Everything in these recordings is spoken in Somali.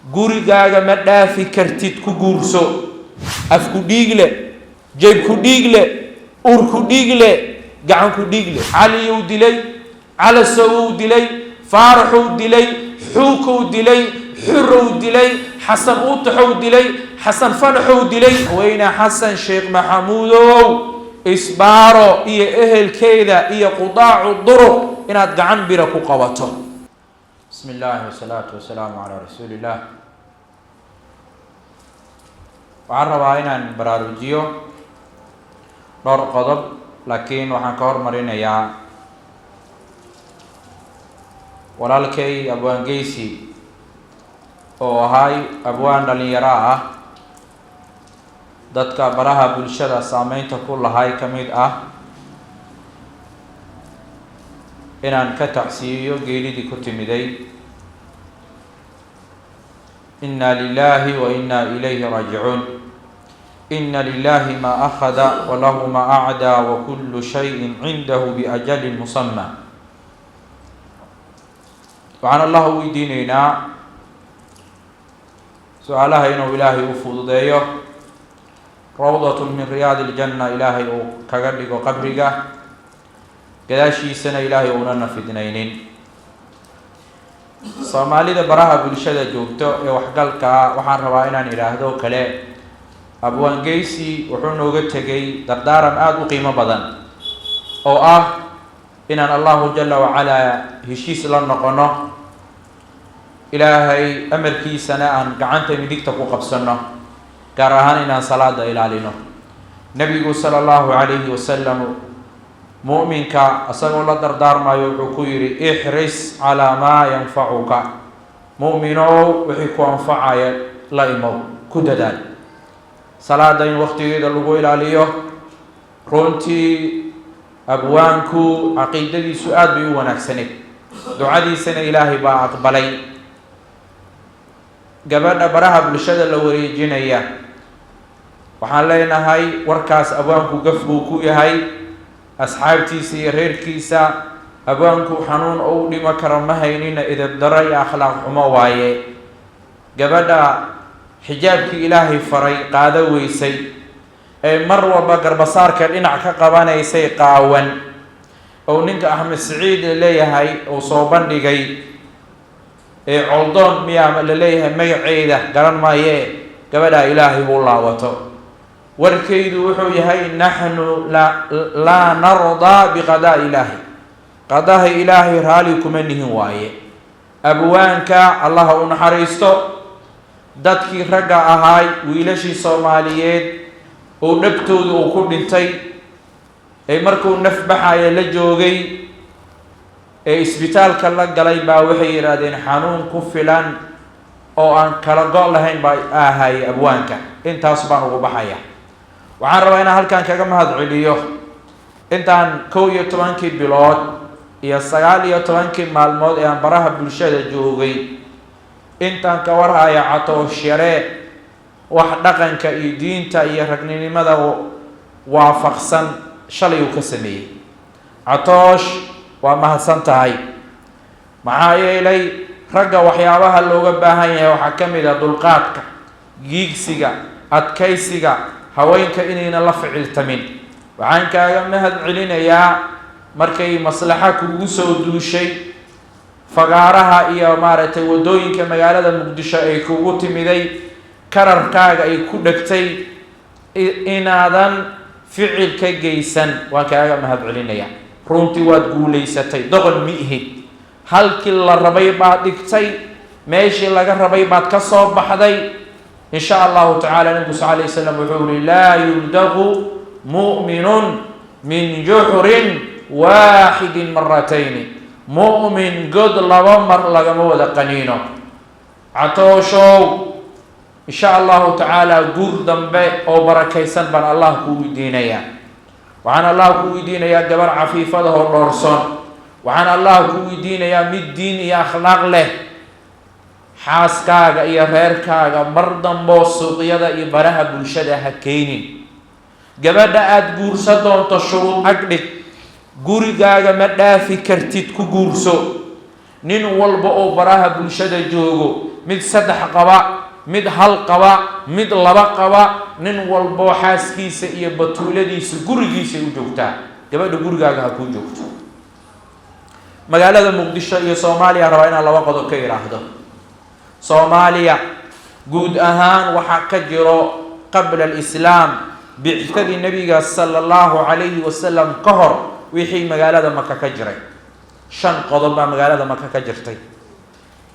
Gurigaaga ma dhaafi kartid, ku guurso. Afku dhiigle, jeebku dhiigle, urku dhiigle, gacanku dhiigle. Caliyuu dilay, Calasowuu dilay, Faaraxuu dilay, Xuukow dilay, Xurow dilay, Xasan Uutaxow dilay, Xasan Fanaxow dilay. Weyne Xasan Sheekh Maxamuudow, isbaaro iyo ehelkeeda iyo qudaacu duruq inaad gacan bira ku qabato. Bismi illaahi wasalaatu wasalaamu calaa rasuuli illaah. Waxaan rabaa inaan baraarujiyo dhowr qodob, laakiin waxaan ka hormarinayaa walaalkay Abwaangeysi oo ahay abwaan dhalinyaro ah, dadka baraha bulshada saameynta ku lahay ka mid ah, inaan ka tacsiiyo geelidii ku timiday. Inna lilahi wa inna ilayhi raajicuun. Ina lilahi ma akhada walahu ma acdaa wa kullu shayin cindahu biajalin musama. Waxaan Allah u weydiineynaa su-aalaha inuu Ilaahay u fududeeyo, rawdatun min riyaadi iljanna Ilaahay uu kaga dhigo qabriga, gadaashiisana Ilaahay uunana fidnaynin. Soomaalida baraha bulshada joogto ee waxgalkaa, waxaan rabaa inaan idhaahdo kale, Abwaangeysi wuxuu nooga tegay dardaaran aada u qiimo badan oo ah inaan Allahu jala wacalaa heshiis la noqono, Ilaahay amarkiisana aan gacanta midigta ku qabsano, gaar ahaan inaan salaada ilaalino. Nebigu sala allahu calayhi wasalam mu'minka isagoo la dardaarmayo wuxuu ku yidhi: "Ixris calaa maa yanfacuka." Mu'minow, wixii ku anfacaya la imow, ku dadaal salaada in waqtigeeda lagu ilaaliyo. Runtii abwaanku caqiidadiisu aada bay u wanaagsaneyd, ducadiisana Ilaahay baa aqbalay. Gabadha baraha bulshada la wareejinaya, waxaan leenahay warkaas abwaanku gaf buu ku yahay asxaabtiisa iyo reerkiisa. Abwaanku xanuun oo u dhimo karo ma haynina, idabdaro iyo akhlaaq xumo waaye. Gabadha xijaabkii Ilaahay faray qaado weysay ee mar walba garbasaarka dhinac ka qabanaysay, qaawan, ou ninka Axmed Siciid leeyahay uu soo bandhigay ee Coldoon miyaa la leeyahay, magaceeda garan maayee, gabadhaa Ilaahay huu laawato. Warkaydu wuxuu yahay: naxnu laa nardaa biqadaa ilaahi, qadaha Ilaahay raali kuma nihin waaye. Abwaanka Allaha u naxariisto. Dadkii ragga ahaay, wiilashii Soomaaliyeed oo dhabtooda uu ku dhintay ee markuu naf baxaya la joogay ee isbitaalka la galay baa waxay yidhaahdeen xanuun ku filan oo aan kala go' lahayn baa ahaayay abwaanka. Intaas baan ugu baxaya. Waxaan rabaa inaan halkan kaga mahad celiyo intaan 11-kii bilood iyo 19-kii maalmood ee aan baraha bulshada joogay, intaan ka warhaya Catoosh Yare wax dhaqanka iyo diinta iyo ragninimada waafaqsan shalay uu ka sameeyey. Catoosh, waa mahadsan tahay. Maxaa yeelay ragga waxyaabaha looga baahan yahay waxaa ka mid ah dulqaadka, giigsiga, adkaysiga, haweenka inayna la ficiltamin. Waxaan kaaga mahad celinayaa markay maslaxa kugu soo duushay fagaaraha iyo maaragtay waddooyinka magaalada Muqdisho ay kugu timiday, kararkaaga ay ku dhegtay, inaadan ficil ka geysan. Waan kaaga mahad celinaya. Runtii waad guulaysatay, doqon mi ihid. Halkii la rabay baad dhigtay, meeshii laga rabay baad ka soo baxday. In sha Allahu tacala, Nabigu sal alay slam wuxuu yihi: "Laa yuldagu mu'minun min juxrin waaxidin maratayni." Mu'min god laba mar lagama wada qaniino. Catooshow, insha Allahu tacaala guur dambe oo barakaysan baan Allah ku weydiinayaa. Waxaan Allah ku weydiinayaa gabar cafiifada oo dhoorsoon. Waxaan Allah ku weydiinayaa mid diin iyo akhlaaq leh. Xaaskaaga iyo reerkaaga mar damboo suuqyada iyo baraha bulshada ha keenin. Gabadha aada guursa doonto shuruud ag dhig. Gurigaaga ma dhaafi kartid, ku guurso. Nin walba oo baraha bulshada joogo Mid saddex qaba, mid hal qaba, mid laba qaba, nin walboo xaaskiisa iyo batuuladiisa gurigiisay u joogtaa. Gabadha gurigaaga ha kuu joogto. Magaalada Muqdisho iyo Soomaaliya rabaa inaan laba qodob ka idhaahdo. Soomaaliya guud ahaan waxaa ka jiro qabla alislaam, bictadii Nabiga sala allahu calayhi wasalam ka hor, wixii magaalada Maka ka jiray. Shan qodob baa magaalada Maka ka jirtay.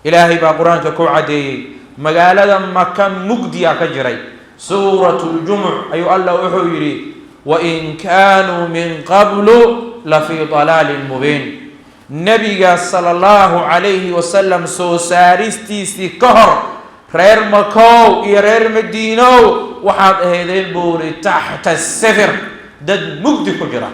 Ilaahay baa Qur-aanka ku caddeeyey magaalada Maka mugdiyaa ka jiray. Suurat Ljumuc ayuu Allah wuxuu yidhi: "Wain kaanuu min qablu la fii dalaalin mubiin." Nebiga sala allahu calayhi wasalam soo saaristiisii ka hor, reer Makow iyo reer Madiinow, waxaad ahaydeen, buu uri, taxta sifir, dad mugdi ku jira.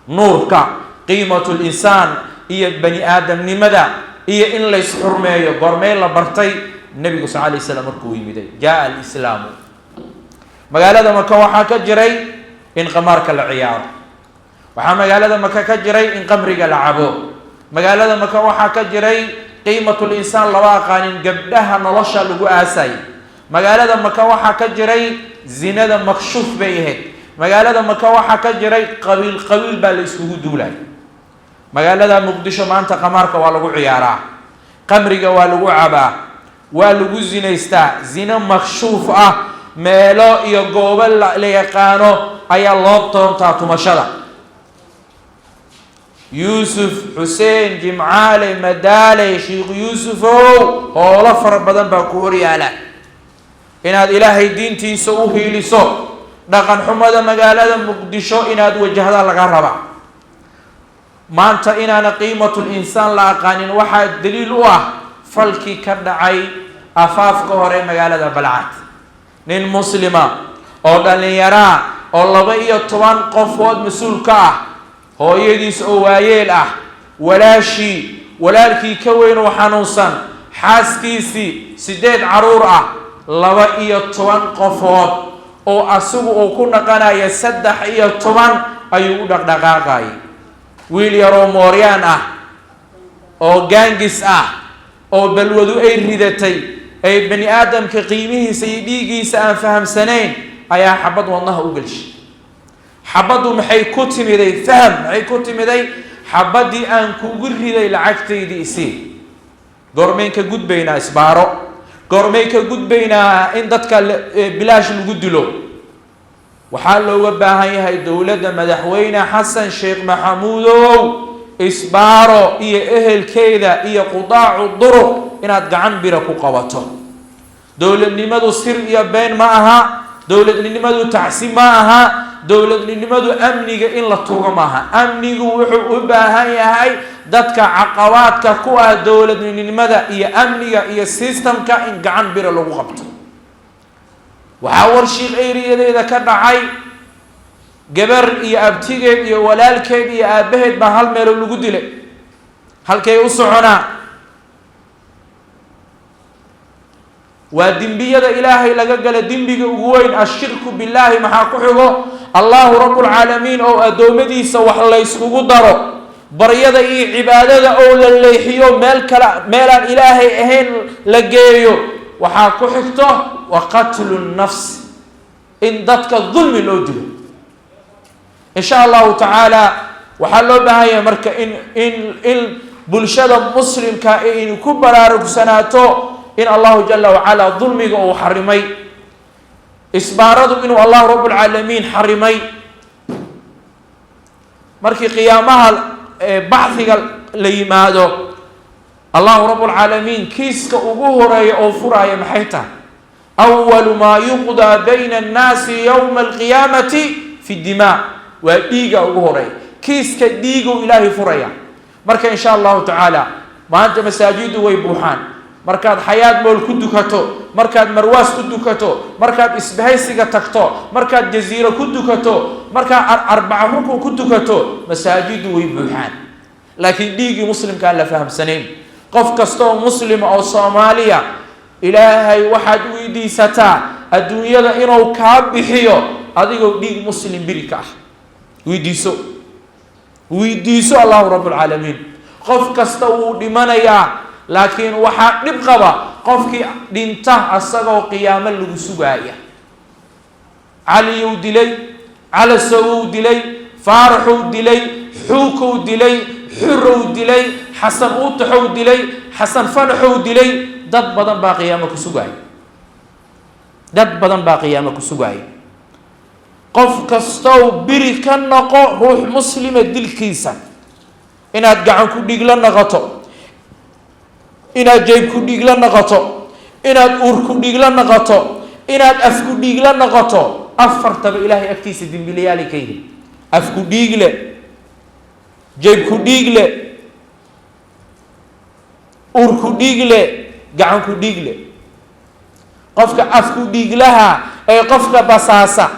Nuurka, qiimatu linsaan iyo bani aadamnimada iyo in lays xurmeeyo goormee la bartay? Nebigu sal alay slam markuu yimiday, jaa alislaamu. Magaalada Maka waxaa ka jiray in qamaarka la ciyaaro, waxaa magaalada Maka ka jiray in qamriga la cabo, magaalada Maka waxaa ka jiray qiimatul insaan laba aqaanin, gabdhaha nolosha lagu aasay. Magaalada Maka waxaa ka jiray zinada makshuuf bay ahayd. Magaalada Maka waxaa ka jiray qabiil qabiil baa la iskugu duulay. Magaalada Muqdisho maanta qamaarka waa lagu ciyaaraa, qamriga waa lagu cabaa, waa lagu zinaystaa, zino makshuuf ah, meelo iyo goobo la yaqaano ayaa loo doontaa tumashada. Yuusuf Xuseen Jimcaale Madaale, Sheikh Yuusufow, hoolo fara badan baa ku horyaala inaad Ilaahay diintiisa u hiiliso. Dhaqan xumada magaalada Muqdisho inaad wajahda laga rabaa. Maanta inaana qiimatul insaan la aqaanin waxaa daliil u ah falkii ka dhacay afaafka hore magaalada Balcad. Nin muslima oo dhallinyaraa oo 12 qofood mas-uul ka ah, hooyadiis oo waayeel ah, walaashii, walaalkii ka weyn oo xanuunsan, xaaskiisii, 8 caruur ah, 12 qofood oo asigu uu ku dhaqanaya, 13 ayuu u dhaqdhaqaaqayay. Wiil yaroo mooryaan ah oo gaangis ah oo balwadu ay ridatay, ay bani aadamka qiimihiisa iyo dhiiggiisa aan fahamsanayn, ayaa xabad wadnaha u gelshay. Xabaddu maxay ku timiday? Faham maxay ku timiday? Xabaddii aan kugu riday lacagtaydii isii. Goormayn ka gudbaynaa isbaaro? Goormay ka gudbaynaa in dadka bilaash lagu dilo? Waxaa looga baahan yahay dowladda Madaxweyne Xasan Sheekh Maxamuudow, isbaaro iyo ehelkeeda iyo qudaacu duruq inaad gacan bira ku qabato. Dowladnimadu sir iyo been ma aha, dowladnimadu tacsi ma aha, dowladnimadu amniga in la tuugo maaha. Amnigu wuxuu u baahan yahay dadka caqabaadka ku ah dowladnimada iyo amniga iyo systemka in gacan bira lagu qabto. Waxaa Warshiiq eriyadeeda ka dhacay gabar iyo abtigeed iyo walaalkeed iyo aabbaheed baa hal meelo lagu dilay. Halkay u soconaa? Waa dembiyada Ilaahay laga gala dembiga ugu weyn, ashirku billaahi. Maxaa ku xigo? Allahu rabbulcaalamiin oo addoommadiisa wax layskugu daro, baryada iyo cibaadada oo la leexiyo, meel kale meelaan Ilaahay ahayn la geeyo. Waxaa ku xigto wa qatlu nafs, in dadka dulmi loo dilo. In sha Allahu tacaala waxaa loo baahan yahay marka in bulshada muslimka aynu ku baraarugsanaato in Allahu jala wacala dulmiga uu xarimay, isbaaradu inuu Allahu rabbulcaalamiin xarimay. Markii qiyaamaha bachiga la yimaado, Allahu rabbulcaalamiin kiiska ugu horeeya oo furaaya maxay tahay? Awalu maa yuqdaa bayna annaasi yowma alqiyaamati fi dimaa, waa dhiiga ugu horeeya, kiiska dhiigu Ilaahay furaya. Marka in sha Allahu tacaala maanta masaajiddu way buuxaan. Markaad Xayaad Mool ku dukato, markaad Marwaas ku dukato, markaad Isbahaysiga tagto, markaad Jaziiro ku dukato, markaad Arbaca Rukun ku dukato, masaajiddu way buuxaan, laakiin dhiiggii muslimka aan la fahamsanayn. Qof kasta oo muslima oo Soomaaliya, Ilaahay waxaad weydiisataa adduunyada inuu kaa bixiyo adigoo dhiig muslim biri ka ah. Weydiiso, weydiiso Allahu rabbulcaalamiin. Qof kasta wuu dhimanayaa, laakiin waxaa dhib qaba Qofkii dhinta asagoo qiyaamo lagu sugaaya, Caliyuu dilay, Calasowuu dilay, Faaraxuu dilay, Xuukow dilay, Xurow dilay, Xasan Uutaxow dilay, Xasan Fanaxow dilay. Dad badan baa qiyaamo ku sugaaya, dad badan baa qiyaamo ku sugaaya. Qof kastow biri ka noqo ruux muslima dilkiisa, inaad gacan ku dhiig la noqoto, inaad jeyb ku dhiig la noqoto, inaad uur ku dhiig la noqoto, inaad af ku dhiig la noqoto, afartaba Ilaahay agtiisa dembiilayaali ka yihin. Af ku dhiig le, jeyb ku dhiig le, uur ku dhiig le, gacan ku dhiig le. Qofka af ku dhiiglaha ee qofka basaasa,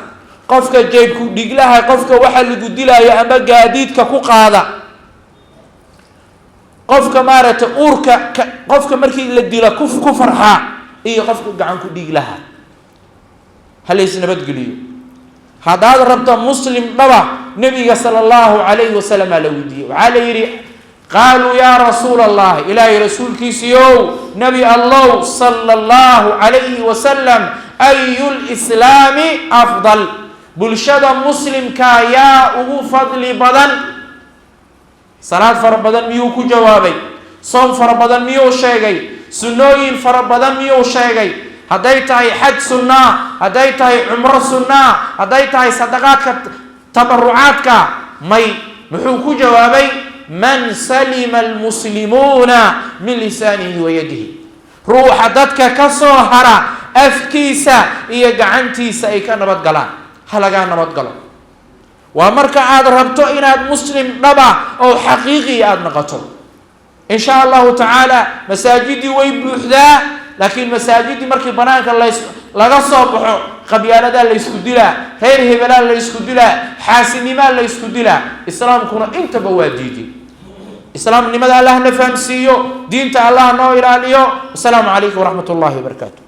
qofka jeyb ku dhiiglaha, qofka waxa lagu dilaayo ama gaadiidka ku qaada, qofka maaragtay uurka qofka markii la dila ku farxaa, iyo qofka gacan ku dhiiglaha, halays nabadgeliyo. Haddaad rabto muslim dhaba, Nebiga sala Allahu calayhi wasalam aa la weydiiyey. Waxaa la yidhi: qaaluu yaa rasuula Allah, Ilaahay rasuulkiisiiow, Nebi Allow, sala Allahu calayhi wasalam, ayu lislaami afdal? Bulshada muslimka yaa ugu fadli badan? Salaad fara badan miyuu ku jawaabay? Soom fara badan miyuu sheegay? Sunnooyin fara badan miyuu sheegay? Hadday tahay xaj sunnaa, hadday tahay cumro sunnaa, hadday tahay sadaqaadka, tabarucaadka, may. Muxuu ku jawaabay? Man salima almuslimuuna min lisaanihi wa yadihi, ruuxa dadka ka soo hara afkiisa iyo gacantiisa ay ka nabad galaan. Ha lagaa nabad galo. Waa marka aada rabto inaad muslim dhaba oo xaqiiqiya aada noqoto. In sha Allahu tacaala, masaajidii way buuxdaa, laakiin masaajidii markii banaanka lays laga soo baxo, qabyaaladaa laysku dilaa, reer hebelaa laysku dilaa, xaasinimaa laysku dilaa. Islaamkuna intaba waa diiday. Islaamnimada Allah na fahamsiiyo, diinta Allah noo ilaaliyo. Asalaamu calaykum waraxmat ullahi wabarakaatu.